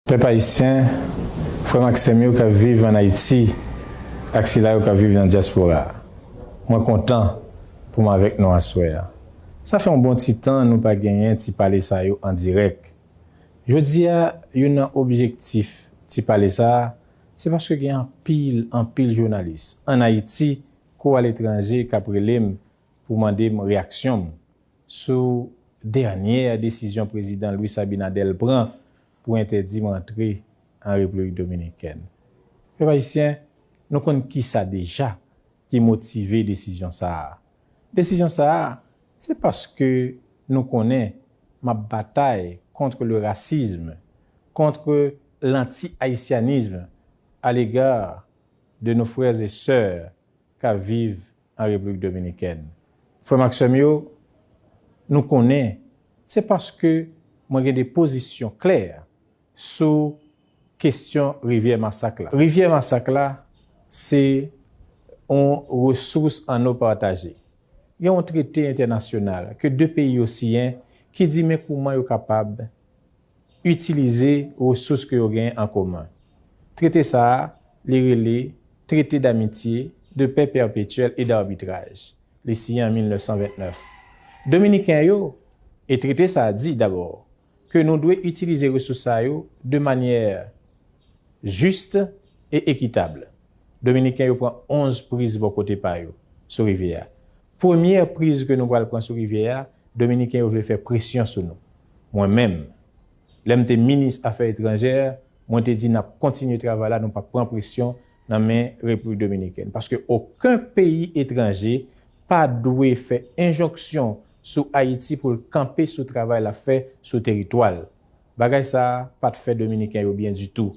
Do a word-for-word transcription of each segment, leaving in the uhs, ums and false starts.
Pèp ayisyen, frè m ak sè m yo k ap viv ann Ayiti ak sila yo k ap viv nan dyaspora a, mwen kontan pou m avèk nou aswè a. Sa fè yon bon ti tan nou pa genyen ti pale sa yo an dirèk. Jodi a, youn nan objektif ti pale sa a, se paske gen anpil, anpil jounalis ann Ayiti kou aletranje k ap rele m pou mande m reyaksyon m sou dènyè desizyon Prezidan Luis Abinader pran pou entèdi m rantre an Repiblik Dominikèn. Pèp ayisyen, nou konn kisa deja ki motive desizyon sa a. Desizyon sa a, se paske nou konnen m ap batay contre le racisme, contre l'anti-haïtianisme à l'égard de nos frères et sœurs k ap viv an Repiblik Dominikèn. Frè m ak sè m yo, nou konnen se paske mwen gen de pozisyon klè sou kesyon Rivyè Masak la. Rivyè Masak la, se yon resous anno pataje. Gen yon trete entènasyonal ke de peyi yo siyen ki di men kouman yo kapab itilize resous ke yo genyen an komen. Trete sa a, li rele Traité d'amitié, de paix perpétuelle et d'arbitrage. Li siyen an mil nèf san vennèf. Dominiken yo, e trete sa a di dabò ke nou dwe itilize resous sa yo de manyè jis e ekitab. Dominiken yo pran onz priz bò kote pa yo sou rivyè a. Premyè priz ke nou pral pran sou rivyè a, Dominiken yo vle fè presyon sou nou. Mwen menm, lè m te minis afè etranjè, mwen te di n ap kontinye travay la, nou p ap pran presyon nan men Repiblik Dominikèn. Paske okenn peyi etranje pa dwe fè enjonksyon sou Ayiti pou l kanpe sou travay l ap fè sou teritwa l. Bagay sa a pa t fè Dominiken yo byen ditou.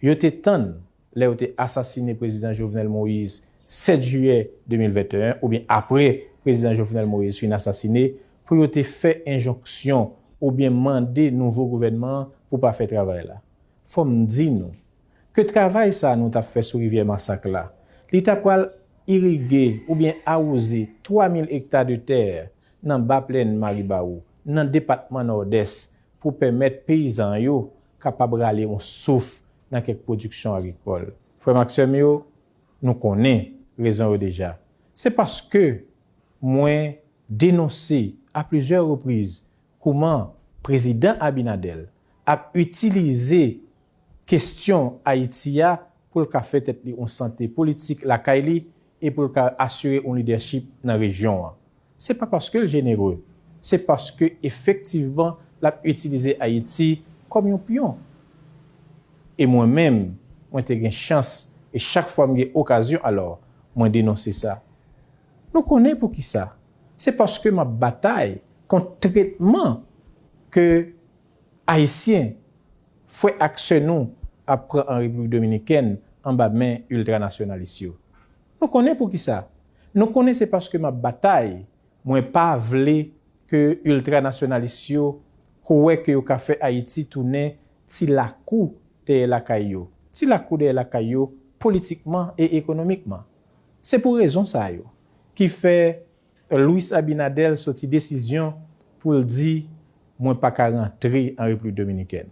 Yo te tann lè yo te asasine Prezidan Jovenel Moïse sèt jiyè de mil venteyen, oubyen apre Prezidan Jovenel Moïse fin asasine, pou yo te fè enjonksyon oubyen mande nouvo gouvènman an pou pa fè travay la. Fò m di nou ke travay sa a nou t ap fè sou Rivyè Masak la, li ta pral irige oubyen awoze twa mil ekta de tè nan Ba Plèn Maribawou, nan depatman Nòdès, pou pèmèt peyizan yo kapab rale yon souf nan kèk pwodiksyon agrikòl. Frè m ak sè m yo, nou konnen rezon yo deja. Se paske mwen denonse a plizyè repriz kouman Prezidan Abinader ap itilize kesyon Ayiti a pou l ka fè tèt li yon sante politik lakay li e pou l ka asire yon lidèchip nan rejyon an. Se pa paske l jenere, se paske efektivman l ap itilize Ayiti kòm yon pyon. E mwen menm, mwen te gen chans, e chak fwa m gen okazyon, alò, mwen denonse sa. Nou konnen poukisa. Se paske m ap batay kont tretman ke Ayisyen, frè ak sè nou, ap pran an Repiblik Dominikèn anba men iltranasyonalis yo. Nou konnen poukisa. Nou konnen se paske m ap batay. Mwen pa vle ke iltranasyonalis yo kwè ke yo ka fè Ayiti tounen ti lakou dèyè lakay yo. Ti lakou dèyè lakay yo politikman e ekonomikman. Se pou rezon sa yo ki fè Luis Abinader soti desizyon pou l di, "Mwen pa ka rantre an Repiblik Dominikèn."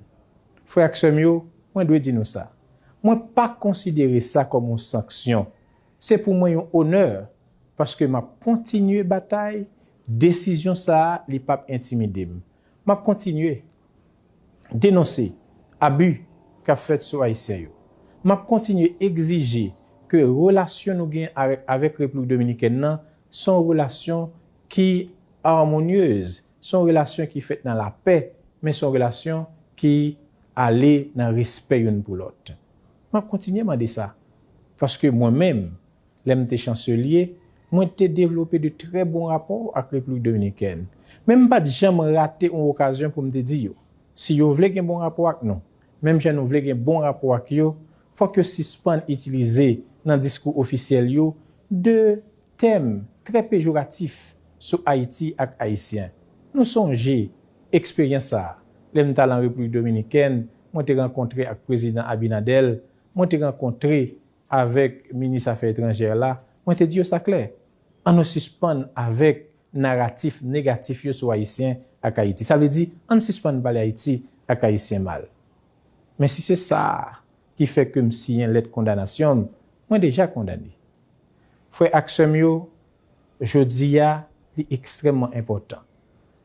Frè ak sè m yo, mwen dwe di nou sa. Mwen pa konsidere sa kòm yon sanksyon. Se pou mwen yon onè, paske m ap kontinye batay, desizyon sa a, li p ap entimide m. M ap kontinye denonse abi k ap fèt sou Ayisyen yo. M ap kontinye egzije ke relasyon nou gen avèk, avèk Repiblik Dominikèn nan, se yon relasyon ki amonyez, se yon relasyon ki fèt nan lapè, men se yon relasyon ki ale nan respè youn pou lòt. M ap kontinye mande sa, paske mwen menm, lè m te chanselye, mwen te devlope de trè bon rapò ak Repiblik Dominikèn. Men m pa t janm rate yon okazyon pou m te di yo, si yo vle gen bon rapò ak nou, menm jan nou vle gen bon rapò ak yo, fòk yo sispann itilize nan diskou ofisyèl yo de tèm trè pejoratif sou Ayiti ak Ayisyen. Nou sonje eksperyans sa a. Lè m t al an Repiblik Dominikèn, mwen te rankontre ak Prezidan Abinader, mwen te rankontre avèk minis afè etranjè la, mwen te di yo sa klè. Ann nou sispann avèk naratif negatif yo sou Ayisyen ak Ayiti. Sa vle di, ann sispann pale Ayiti ak Ayisyen mal. Men si se sa ki fè ke m siyen lèt kondanasyon m, mwen deja kondane. Frè ak sè m yo, jodi a, li ekstrèmman enpòtan.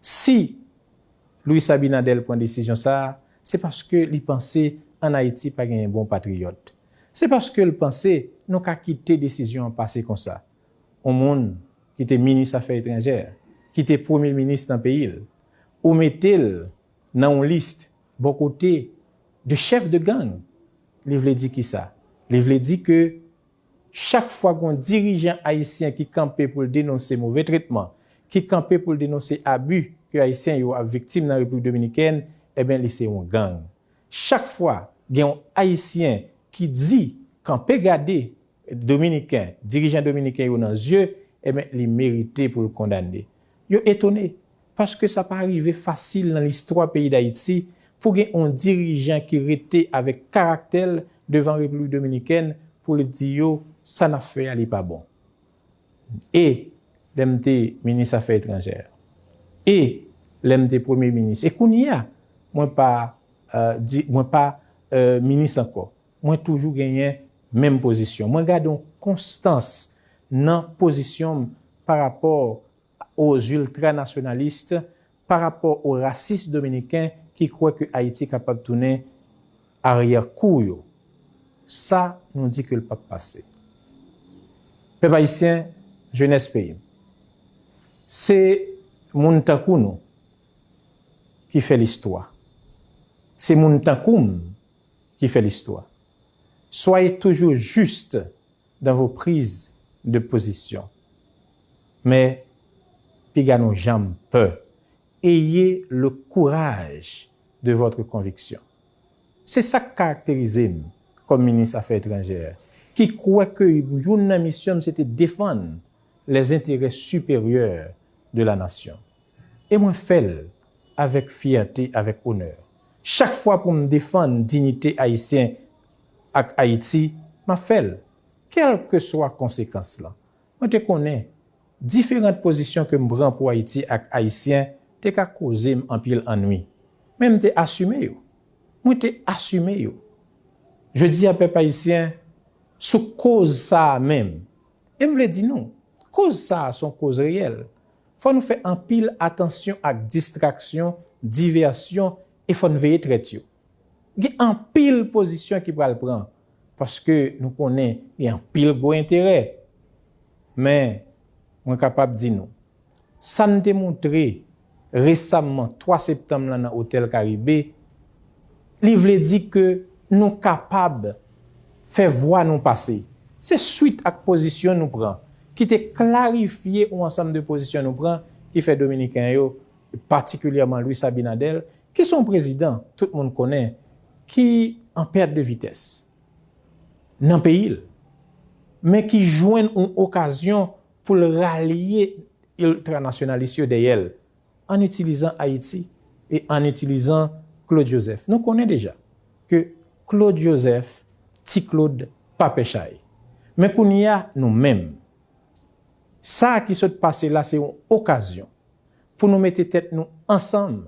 Si Luis Abinader pran desizyon sa a, se paske li panse ann Ayiti pa genyen bon patriyòt. Se paske l panse nou ka kite desizyon an pase konsa. Yon moun ki te minis afè etranjè, ki te premye minis nan peyi l, ou mete l nan yon lis bò kote de chèf de gang, li vle di kisa? Li vle di ke chak fwa gen yon dirijan ayisyen ki kanpe pou l denonse move tretman, ki kanpe pou l denonse abi ke Ayisyen yo ap viktim nan Repiblik Dominikèn, ebyen, li se yon gang. Chak fwa gen yon Ayisyen ki di, kanpe gade Dominiken, dirijan dominiken yo nan zye, ebyen, li merite pou l kondane. Yo etone, paske sa pa rive fasil nan listwa peyi Dayiti pou gen yon dirijan ki rete avèk karaktè l devan Repiblik Dominikèn pou l di yo, sa n ap fè a, li pa bon. E lè m te minis afè etranjè, e lè m te premye minis, e kounye a, mwen pa, euh, di, mwen pa, euh, minis ankò. Mwen toujou genyen menm pozisyon. Mwen gade yon konstans nan pozisyon m pa rapò aux ultranasyonalis, pa rapò aux racistes dominicains ki kwè ke Ayiti kapab tounen aryè kou yo. Sa, nou di ke l p ap pase. Pèp ayisyen, jenès peyi m, se moun tankou nou ki fè listwa. Se moun tankou m ki fè listwa. Soyez toujours juste dans vos prises de position. Men, piga nou janm pè. Ayez le courage de votre conviction. Se sa k karakterize m kòm minis afè etranjè, ki kwè ke youn nan misyon m se te defann les intérêts supérieurs de la nation. E mwen fè l avèk fyète, avèk onè. Chak fwa pou m defann diyite ayisyen ak Ayiti, m ap fè l, kèlkeswa konsekans lan. Mwen te konnen diferan pozisyon ke m pran pou Ayiti ak Ayisyen te ka koze m anpil annwi. Men m te asime yo. Mwen te asime yo. Jodi a, pèp ayisyen, sou koz sa a menm, e m vle di nou, koz sa a se yon koz reyèl. Fò nou fè anpil atansyon ak distraksyon, divèsyon, e fò n veye trèt yo. Gen anpil pozisyon ki pral pran, paske nou konnen gen anpil gwo enterè. Men, mwen kapab di nou, sa n te montre resamman twa septanm lan nan Otèl Karibe, li vle di ke nou kapab fè vwa nou pase. Se swit ak pozisyon nou pran, ki te klarifye yon ansanm de pozisyon nou pran, ki fè Dominiken yo, patikilyèman Luis Abinader, ki se yon prezidan tout moun konnen, ki an pèt de vitès nan peyi l, men ki jwenn yon okazyon pou l ralye iltranasyonalis yo dèyè l, ann itilizan Ayiti e ann itilizan Claude Joseph. Nou konnen deja ke Claude Joseph, Ti Claude, pa pè chay. Men kounye a, nou menm, sa ki sot pase la, se yon okazyon pou nou mete tèt nou ansanm,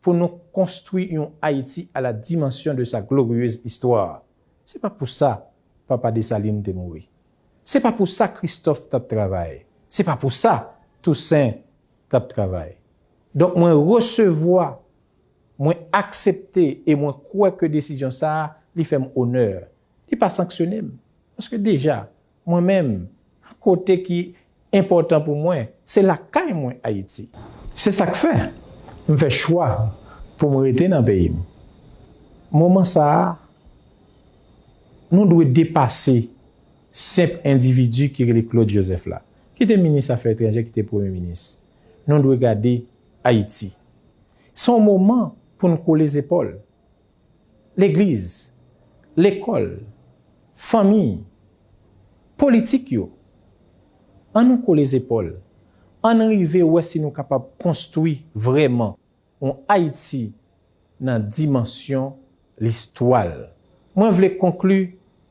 pou nou konstwi yon Ayiti à la dimension de sa glorieuse histoire. Se pa pou sa Papa Desalin te mouri. Se pa pou sa Kristòf t ap travay. Se pa pou sa Tousen t ap travay. Donk, mwen resevwa, mwen aksepte e mwen kwè ke desizyon sa a, li fè m onè. Li pa sanksyone m. Paske deja, mwen menm, kote ki enpòtan pou mwen, se lakay mwen, Ayiti. Se sa k fè m fè chwa pou m rete nan peyi m. Moman sa a, nou dwe depase senp endividi ki rele Claude Joseph la, ki te minis afè etranjè, ki te premye minis. Nou dwe gade Ayiti. Se yon moman pou n kole zepòl. Legliz, lekòl, fanmi, politik yo. Ann nou kole zepòl. Ann rive wè si nou kapab konstwi vrèman yon Ayiti nan dimansyon listwa l. Mwen vle konkli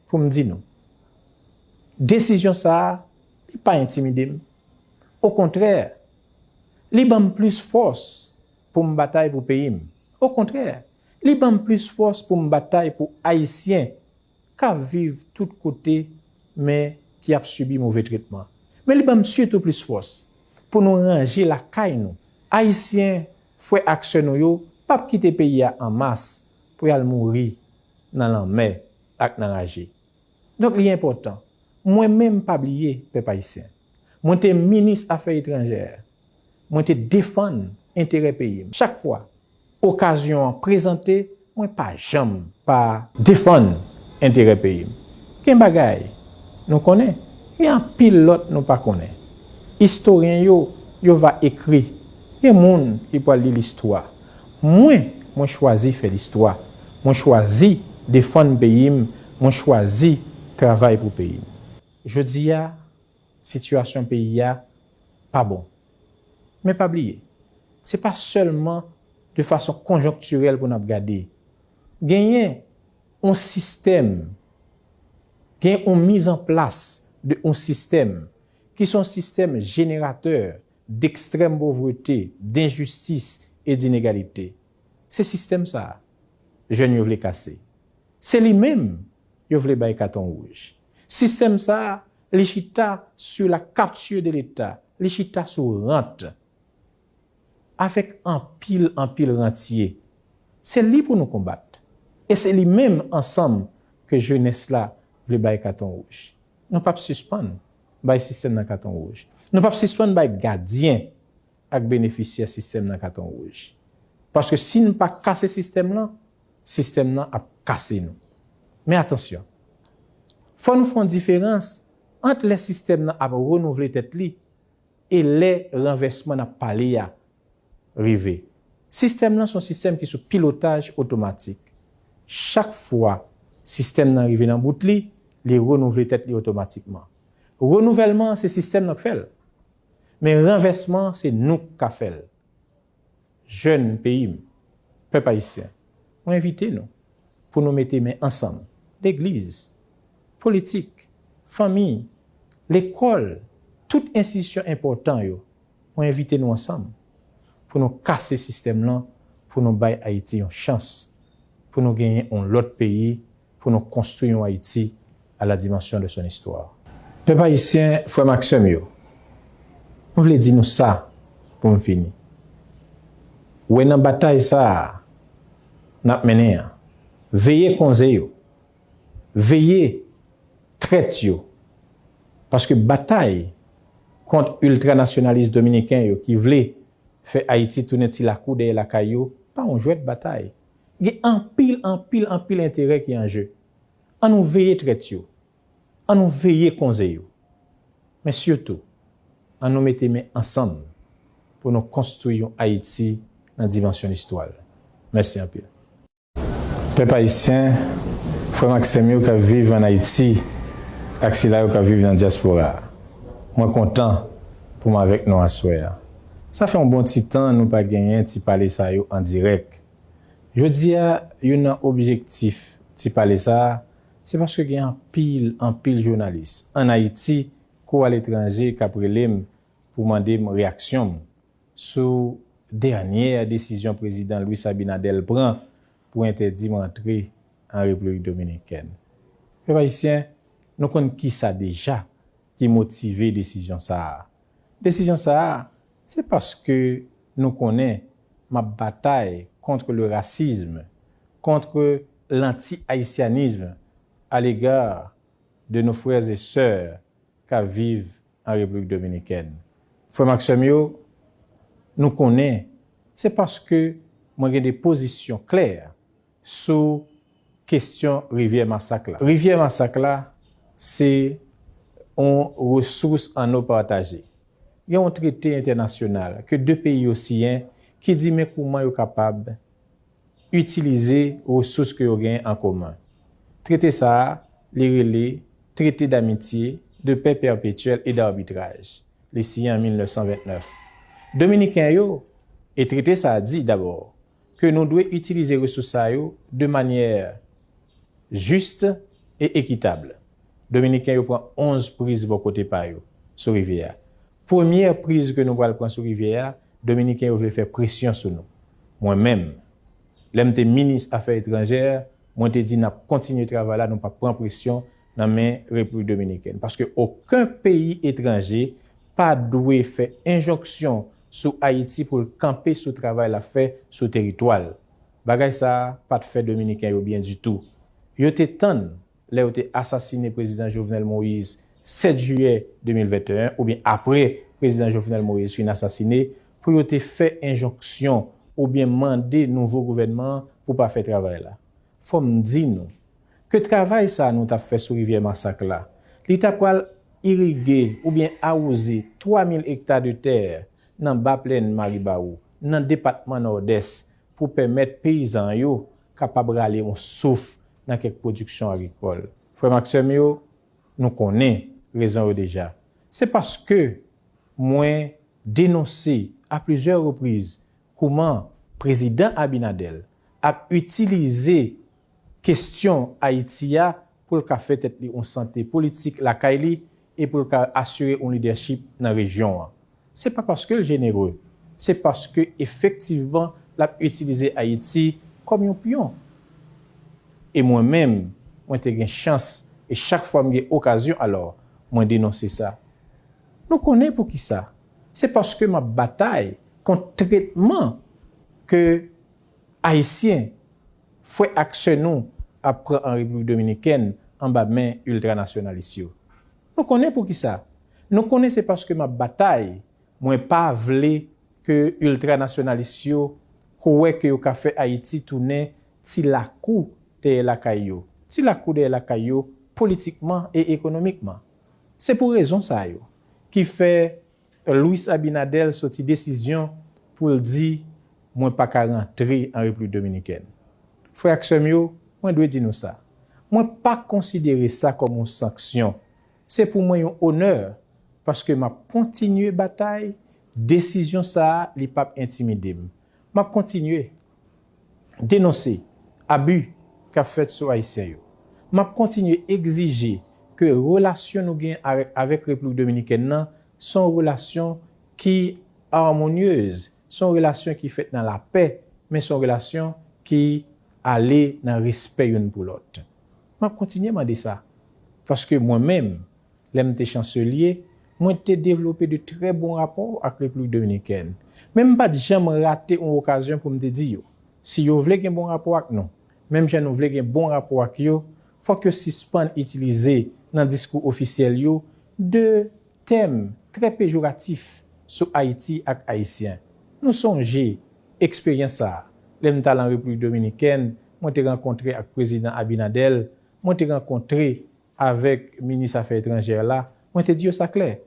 pou m di nou, desizyon sa a, li pa entimide m. Okontrè, li ban m plis fòs pou m batay pou peyi m. Okontrè, Li ban m plis fòs pou m batay pou Ayisyen k ap viv tout kote, men ki ap sibi move tretman. Men li ban m sitou plis fòs pou nou ranje lakay nou. Ayisyen, frè ak sè nou yo, p ap kite peyi a an mas pou y al mouri nan lanmè ak nan raje. Donk, li enpòtan. Mwen menm pa bliye, pèp ayisyen. Mwen te minis afè etranjè. Mwen te defann enterè peyi m. Chak fwa okazyon an prezante, mwen pa janm pa defann enterè peyi m. Gen bagay nou konnen, gen anpil lòt nou pa konnen. Istoryen yo, yo va ekri. Gen moun ki pral li listwa. Mwen, mwen chwazi fè listwa. Mwen chwazi defann peyi m. Mwen chwazi travay pou peyi m. Jodi a, sitiyasyon peyi a pa bon. Men pa bliye, se pa sèlman de fason konjonktirèl pou n ap gade. Genyen yon sistèm, gen yon mizanplas de yon sistèm ki se yon sistèm jeneratè dekstrèm povrete, denjistis e dinegalite. Se sistèm sa a jèn yo vle kase. Se li menm yo vle bay katon wouj. Sistèm sa a, li chita sou la kapti de Leta, li chita sou rant. Avèk anpil, anpil rantye. Se li pou nou konbat. E se li menm ansanm ke jenès la vle bay katon wouj. Nou p ap sispann bay sistèm nan katon wouj. Nou p ap sispann bay gadyen ak benefisyè sistèm nan katon wouj. Paske si n pa kase sistèm lan, sistèm nan ap kase nou. Men atansyon, fò nou fè yon diferans ant lè sistèm nan ap renouvle tèt li e lè ranvèsman n ap pale a rive. Sistèm lan se yon sistèm ki sou pilotaj otomatik. Chak fwa sistèm nan rive nan bout li, li renouvle tèt li otomatikman. Renouvèlman an se sistèm nan k fè l. Men ranvèsman an se nou k ka fè l. Jèn peyi m, pèp ayisyen, mwen envite nou pou nou mete men ansanm, legliz, politik, fanmi, lekòl, tout enstitisyon enpòtan yo, mwen envite nou ansanm pou nou kase sistèm lan, pou nou bay Ayiti yon chans, pou nou genyen yon lòt peyi, pou nou konstwi yon Ayiti à la dimension de son histoire. Pèp ayisyen, frè m ak sè m yo, m vle di nou sa pou m fini. Wè nan batay sa a n ap mennen an, veye konze yo, veye trèt yo, paske batay kont iltranasyonalis dominiken yo ki vle fè Ayiti tounen ti lakou dèyè lakay yo pa yon jwèt batay. Gen anpil, anpil, anpil enterè ki an je. An nou veye trèt yo. An nou veye konze yo. Men sitou, an nou mete men ansanm pou nou konstwi yon Ayiti nan dimansyon listwa l. Mèsi anpil. Pèp ayisyen, frè m ak sè m yo k ap viv ann Ayiti ak sila yo k ap viv nan dyaspora a, mwen kontan pou m avèk nou aswè a. Sa fè yon bon ti tan nou pa genyen ti pale sa yo an dirèk. Jodi a, youn nan objektif ti pale sa a, se paske gen anpil, anpil jounalis ann Ayiti kou aletranje k ap rele m pou mande m reyaksyon m sou dènyè desizyon Prezidan Luis Abinader pran pou entèdi m rantre an Repiblik Dominikèn. Pèp ayisyen, nou konn kisa deja ki motive desizyon sa a. Desizyon sa a, se paske nou konnen m ap batay contre le racisme, contre l'anti-haïtianisme à l'égard de nos frères et sœurs k ap viv an Repiblik Dominikèn. Frè m ak sè m yo, nou konnen se paske mwen gen de pozisyon klè sou kesyon Rivyè Masak la. Rivyè Masak la, se yon resous anno pataje. Gen yon trete entènasyonal ke de peyi yo siyen ki di men kouman yo kapab itilize resous ke yo genyen an komen. Trete sa a, li rele Traité d'amitié, de paix perpétuelle et d'arbitrage. Li siyen an mil nèf san vennèf. Dominiken yo, e trete sa a di dabò ke nou dwe itilize resous sa yo de manyè jis e ekitab. Dominiken yo pran onz priz bò kote pa yo sou rivyè a. Premyè priz ke nou pral pran sou rivyè a, Dominiken yo vle fè presyon sou nou. Mwen menm, Lè m te minis afè etranjè, mwen te di n ap kontinye travay la, nou p ap pran presyon nan men Repiblik Dominikèn. Paske okenn peyi etranje pa dwe fè enjonksyon sou Ayiti pou l kanpe sou travay l ap fè sou teritwa l. Bagay sa a pa t fè Dominiken yo byen ditou. Yo te tann lè yo te asasine Prezidan Jovenel Moïse sèt jiyè de mil venteyen, oubyen apre Prezidan Jovenel Moïse fin asasine, pou yo te fè enjonksyon oubyen mande nouvo gouvènman an pou pa fè travay la. Fò m di nou ke travay sa a nou t ap fè sou rivyè Masak la, li ta pral irige oubyen awoze twa mil ekta de tè nan Ba Plèn Maribawou, nan depatman Nòdès, pou pèmèt peyizan yo kapab rale yon souf nan kèk pwodiksyon agrikòl. Frè m ak sè m yo, nou konnen rezon yo deja. Se paske mwen denonse a plizyè repriz kouman Prezidan Abinader ap itilize kesyon Ayiti a pou l ka fè tèt li yon sante politik lakay li e pou l ka asire yon lidèchip nan rejyon an. Se pa paske l jenere, se paske efektivman l ap itilize Ayiti kòm yon pyon. E mwen menm, mwen te gen chans, e chak fwa m gen okazyon, alò, mwen denonse sa. Nou konnen poukisa. Se paske m ap batay kont tretman ke Ayisyen, frè ak sè nou, ap pran an Repiblik Dominikèn anba men iltranasyonalis yo. Nou konnen poukisa. Nou konnen se paske m ap batay, mwen pa vle ke iltranasyonalis yo kwè ke yo ka fè Ayiti tounen ti lakou dèyè lakay yo. Ti lakou dèyè lakay yo, politikman e ekonomikman. Se pou rezon sa yo ki fè Luis Abinader soti desizyon pou l di, "Mwen pa ka rantre an Repiblik Dominikèn." Frè ak sè m yo, mwen dwe di nou sa. Mwen pa konsidere sa kòm yon sanksyon. Se pou mwen yon onè, paske m ap kontinye batay, desizyon sa a, li p ap entimide m. M ap kontinye denonse abi k ap fèt sou Ayisyen yo. M ap kontinye egzije ke relasyon nou gen avèk, avèk Repiblik Dominikèn nan se yon relasyon ki amonyez, se yon relasyon ki fèt nan lapè, men se yon relasyon ki ale nan respè youn pou lòt. M ap kontinye mande sa, paske mwen menm, lè m te chanselye, mwen te devlope de trè bon rapò ak Repiblik Dominikèn. Men m pa t janm rate yon okazyon pou m te di yo, si yo vle gen bon rapò ak nou, menm jan nou vle gen bon rapò ak yo, fòk yo sispann itilize nan diskou ofisyèl yo de tèm trè pejoratif sou Ayiti ak Ayisyen. Nou sonje eksperyans sa a. Lè m t al an Repiblik Dominikèn, mwen te rankontre ak Prezidan Abinader, mwen te rankontre avèk minis afè etranjè la, mwen te di yo sa klè.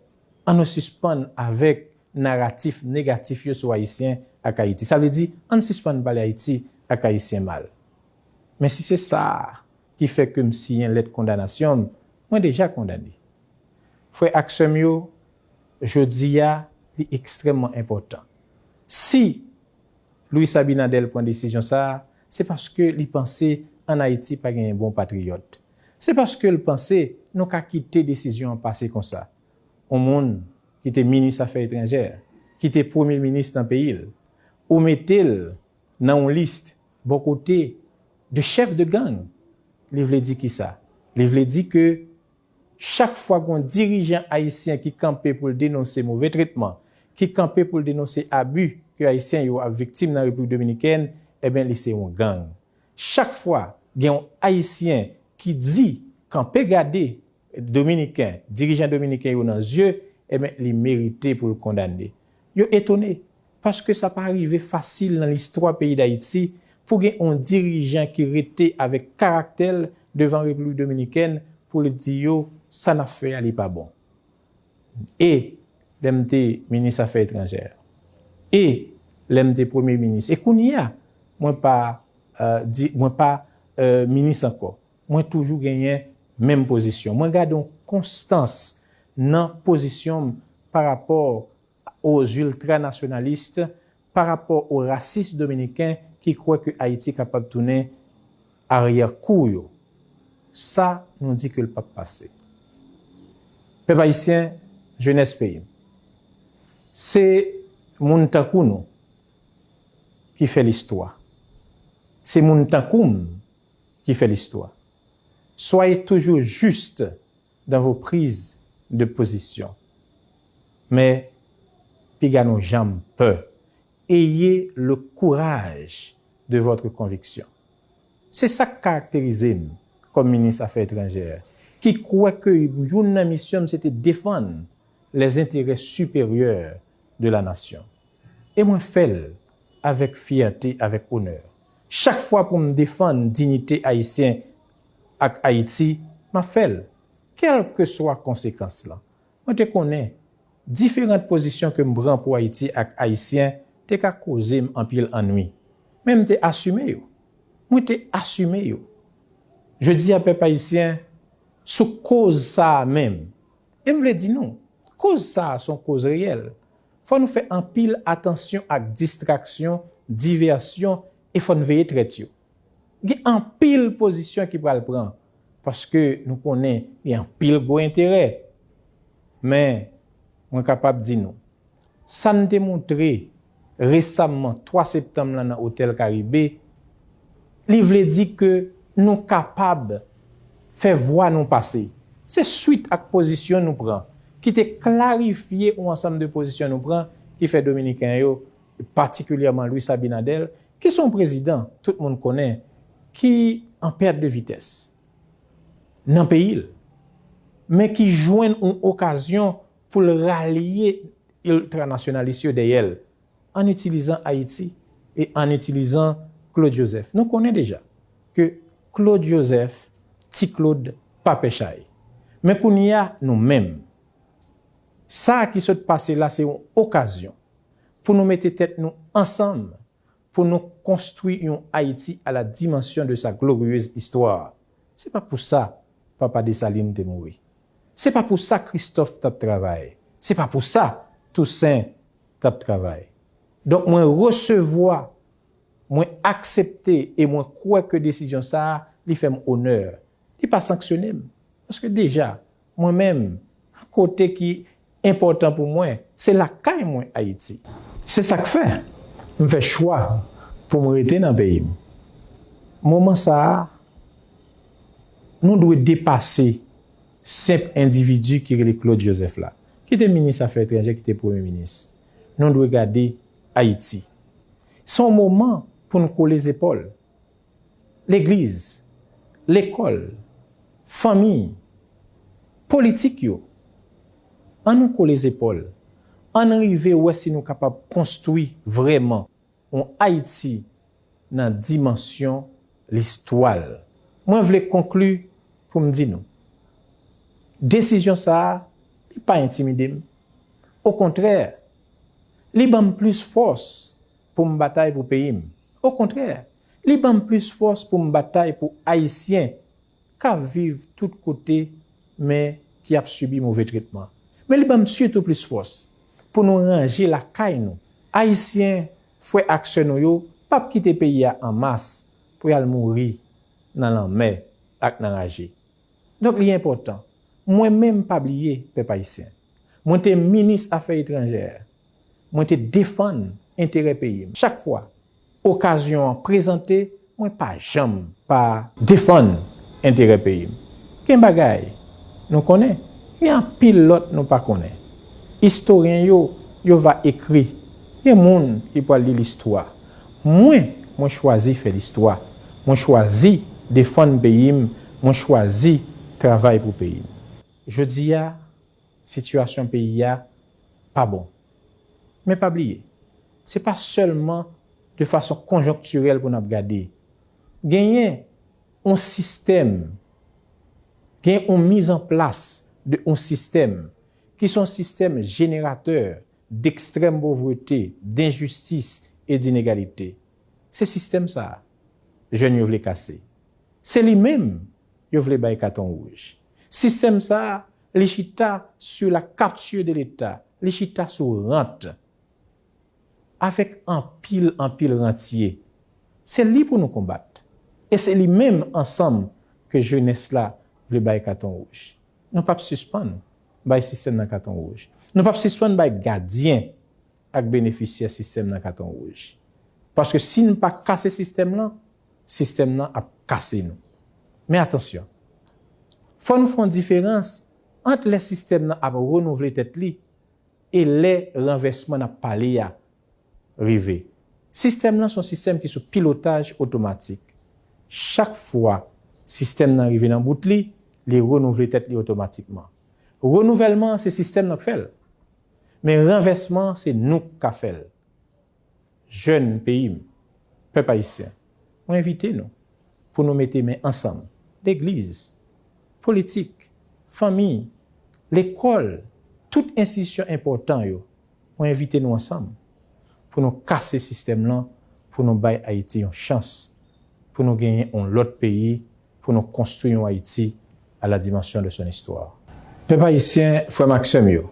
Ann nou sispann avèk naratif negatif yo sou Ayisyen ak Ayiti. Sa vle di, ann sispann pale Ayiti ak Ayisyen mal. Men si se sa ki fè ke m siyen lèt kondanasyon m, mwen deja kondane. Frè ak sè m yo, jodi a, li ekstrèmman enpòtan. Si Luis Abinader pran desizyon sa a, se paske li panse ann Ayiti pa genyen bon patriyòt. Se paske l panse nou ka kite desizyon an pase konsa. Yon moun ki te minis afè etranjè, ki te premye minis nan peyi l, ou mete l nan yon lis bò kote de chèf de gang, li vle di kisa? Li vle di ke chak fwa gen yon dirijan ayisyen ki kanpe pou l denonse move tretman, ki kanpe pou l denonse abi ke Ayisyen yo ap viktim nan Repiblik Dominikèn, ebyen, li se yon gang. Chak fwa gen yon Ayisyen ki di, kanpe gade Dominiken, dirijan dominiken yo nan zye, ebyen, li merite pou l kondane. Yo etone, paske sa pa rive fasil nan listwa peyi Dayiti pou gen yon dirijan ki rete avèk karaktè l devan Repiblik Dominikèn pou l di yo, sa n ap fè a, li pa bon. E lè m te minis afè etranjè, e lè m te premye minis, e kounye a, mwen pa, euh, di, mwen pa, euh, minis ankò. Mwen toujou genyen menm pozisyon. Mwen gade yon konstans nan pozisyon m pa rapò aux ultranationalistes, pa rapò aux racistes dominicains ki kwè ke Ayiti kapab tounen aryè kou yo. Sa, nou di ke l p ap pase. Pèp ayisyen, jenès peyi m, se moun tankou nou ki fè listwa. Se moun tankou m ki fè listwa. Soyez toujours juste dans vos prises de position. Mais, piga nou janm pè. Ayez le courage de votre conviction. Se sa k karakterize m kòm minis afè etranjè, ki kwè ke youn nan misyon m se te defann les intérêts supérieurs de la nation. E mwen fè l avèk fyète, avèk onè. Chak fwa pou m defann diyite ayisyen ak Ayiti, m ap fè l, kèlkeswa konsekans lan. Mwen te konnen diferan pozisyon ke m pran pou Ayiti ak Ayisyen te ka koze m anpil annwi. Men m te asime yo. Mwen te asime yo. Jodi a, pèp ayisyen, sou koz sa a menm. E m vle di nou, koz sa a se yon koz reyèl. Fò nou fè anpil atansyon ak distraksyon, divèsyon, e fò n veye trèt yo. Gen anpil pozisyon ki pral pran, paske nou konnen gen anpil gwo enterè. Men, mwen kapab di nou, sa n te montre resamman twa septanm lan nan Otèl Karibe, li vle di ke nou kapab fè vwa nou pase. Se swit ak pozisyon nou pran, ki te klarifye yon ansanm de pozisyon nou pran, ki fè Dominiken yo, patikilyèman Luis Abinader, ki se yon prezidan tout moun konnen, ki an pèt de vitès nan peyi l, men ki jwenn yon okazyon pou l ralye iltranasyonalis yo dèyè l, an itilizan Ayiti e an itilizan Claude Joseph. Nou konnen deja ke Claude Joseph, Ti Claude, pa pè chay. Men kounye a, nou menm, sa ki sot pase la se yon okazyon pou nou mete tèt nou ansanm, pou nou konstwi yon Ayiti à la dimension de sa glorieuse histoire. Se pa pou sa Papa Desalin te mouri. Se pa pou sa Christophe t ap travay. Se pa pou sa Toussaint t ap travay. Donk, mwen resevwa, mwen aksepte e mwen kwè ke desizyon sa a, li fè m onè. Li pa sanksyone m. Paske deja, mwen menm, kote ki enpòtan pou mwen, se lakay mwen, Ayiti. Se sa k fè m fè chwa pou m rete nan peyi m. Moman sa a, nou dwe depase senp endividi ki rele Claude Joseph la, ki te minis afè etranjè, ki te premye minis. Nou dwe gade Ayiti. Se yon moman pou n kole zepòl. Legliz, lekòl, fanmi, politik yo. Ann nou kole zepòl. Ann rive wè si nou kapab konstwi vrèman yon Ayiti nan dimansyon listwa l. Mwen vle konkli pou m di nou, desizyon sa a, li pa entimide m. Okontrè, li ban m plis fòs pou m batay pou peyi m. Okontrè, li ban m plis fòs pou m batay pou Ayisyen k ap viv tout kote, men ki ap sibi move tretman. Men li ban m sitou plis fòs pou nou ranje lakay nou. Ayisyen, frè ak sè nou yo, p ap kite peyi a an mas pou y al mouri nan lanmè ak nan raje. Donk, li enpòtan. Mwen menm, pa bliye, pèp ayisyen. Mwen te minis afè etranjè. Mwen te defann enterè peyi m. Chak fwa okazyon an prezante, mwen pa janm pa defann enterè peyi m. Gen bagay nou konnen, gen anpil lòt nou pa konnen. Istoryen yo, yo va ekri. Gen moun ki pral li listwa. Mwen, mwen chwazi fè listwa. Mwen chwazi defann peyi m. Mwen chwazi travay pou peyi m. Jodi a, sitiyasyon peyi a pa bon. Men pa bliye, se pa sèlman de fason konjonktirèl pou n ap gade. Genyen yon sistèm, gen yon mizanplas de yon sistèm ki se yon sistèm jeneratè dekstrèm povrete, denjistis e dinegalite. Se sistèm sa a, jèn yo vle kase. Se li menm yo vle bay katon wouj. Sistèm sa a, li chita sou la capture de l'État, li chita sou rant. Avèk anpil, anpil rantye. Se li pou nou konbat. E se li menm ansanm ke jenès la vle bay katon wouj. Nou p ap sispann bay sistèm nan katon wouj. Nou p ap sispann bay gadyen ak benefisyè sistèm nan katon wouj. Paske si n pa kase sistèm lan, sistèm nan ap kase nou. Men atansyon, fò nou fè yon diferans ant lè sistèm nan ap renouvle tèt li e lè ranvèsman n ap pale a rive. Sistèm nan se yon sistèm ki sou pilotaj otomatik. Chak fwa sistèm nan rive nan bout li, li renouvle tèt li otomatikman. Renouvèlman an se sistèm nan k fè l. Men ranvèsman an se nou k ka fè l. Jèn peyi m, pèp ayisyen, mwen envite nou pou nou mete men ansanm, legliz, politik, fanmi, lekòl, tout enstitisyon enpòtan yo, mwen envite nou ansanm pou nou kase sistèm lan, pou nou bay Ayiti yon chans, pou nou genyen yon lòt peyi, pou nou konstwi yon Ayiti à la dimension de son histoire. Pèp ayisyen, frè m ak sè m yo,